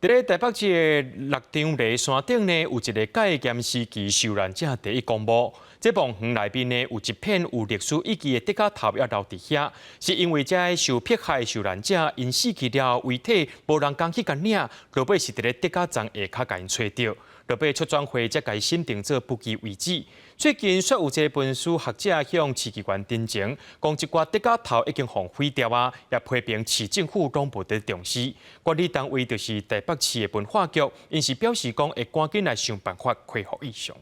佇咧台北市的六張犁山頂呢，有一個戒嚴時期受難者第一公墓。這墓園內面呢，有一片有歷史意義的竹仔頭猶留佇遐，是因為這个受迫害的受難者𪜶死去了後，遺體無人敢去共領，落尾是佇咧竹仔叢下跤共𪜶揣著。落尾促轉會才共審定做不記遺址。最近煞有一个文史學者向市議員陳情，講這寡竹仔頭已經予毀掉啊，也批評市政府攏無佇重視。管理單位就是台北市的文化局，𪜶是表示講會趕緊來想辦法恢復意象。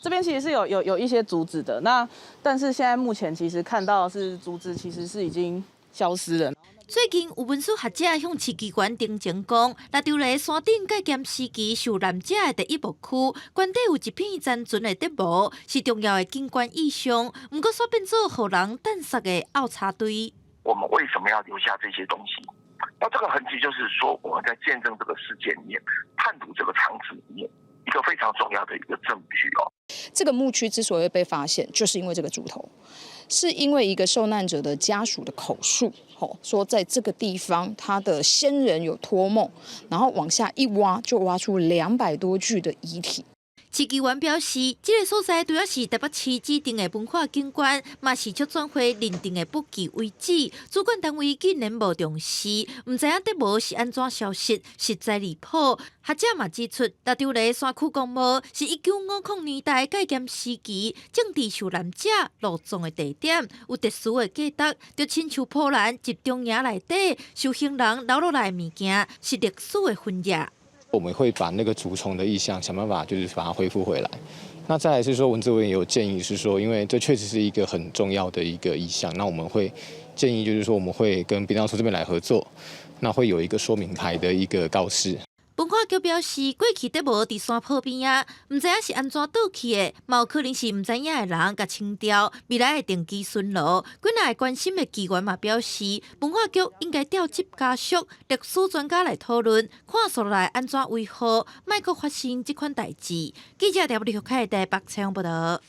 這邊其實是有一些竹子的，那但是現在目前其實看到是竹子其實是已經消失了。最近有文史學者向市議員陳情講，六張犁山頂戒嚴時期受難者的第一墓區，懸底有一片殘存的竹模，是重要的景觀意象。毋過煞變做予人擲礐的漚柴堆。我們為什麼要留下這些東西？那這個痕跡就是說，我們在見證這個事件裡面，探討這個場景裡面一個非常重要的一個證據哦。這個墓區之所以會被發現，就是因為這個竹頭，是因為一個受難者的家屬的口述，吼，說在這個地方他的先人有托夢，然後往下一挖，就挖出200多具的遺體。市議員表示，這个所在除了是台北市指定的文化景觀，嘛是促轉會認定的不記遺址。主管單位竟然無重視，毋知影竹模是按怎消失，實在離譜。學者嘛指出，六張犁山區公墓是1950年代戒嚴時期政治受難者落葬的地點，有特殊的價值，就親像波蘭集中營內底受刑人留落來的物件，是歷史的痕跡。我們會把那個竹叢的意象想辦法，就是把它恢復回來。那再來是說，文資委員有建議是說，因為這確實是一個很重要的一個意象，那我們會建議就是說，我們會跟殯葬處這邊來合作，那會有一個說明牌的一個告示。文化局表示，過去竹模佇山坡邊仔，毋知影是按怎倒去的，嘛有可能是毋知影的人共清掉。未來會定期巡邏。幾若个關心的議員嘛表示，文化局應該調集家屬、歷史專家來討論，看紲落來按怎維護，莫閣發生這款代誌。記者廖立凱台北採訪報道。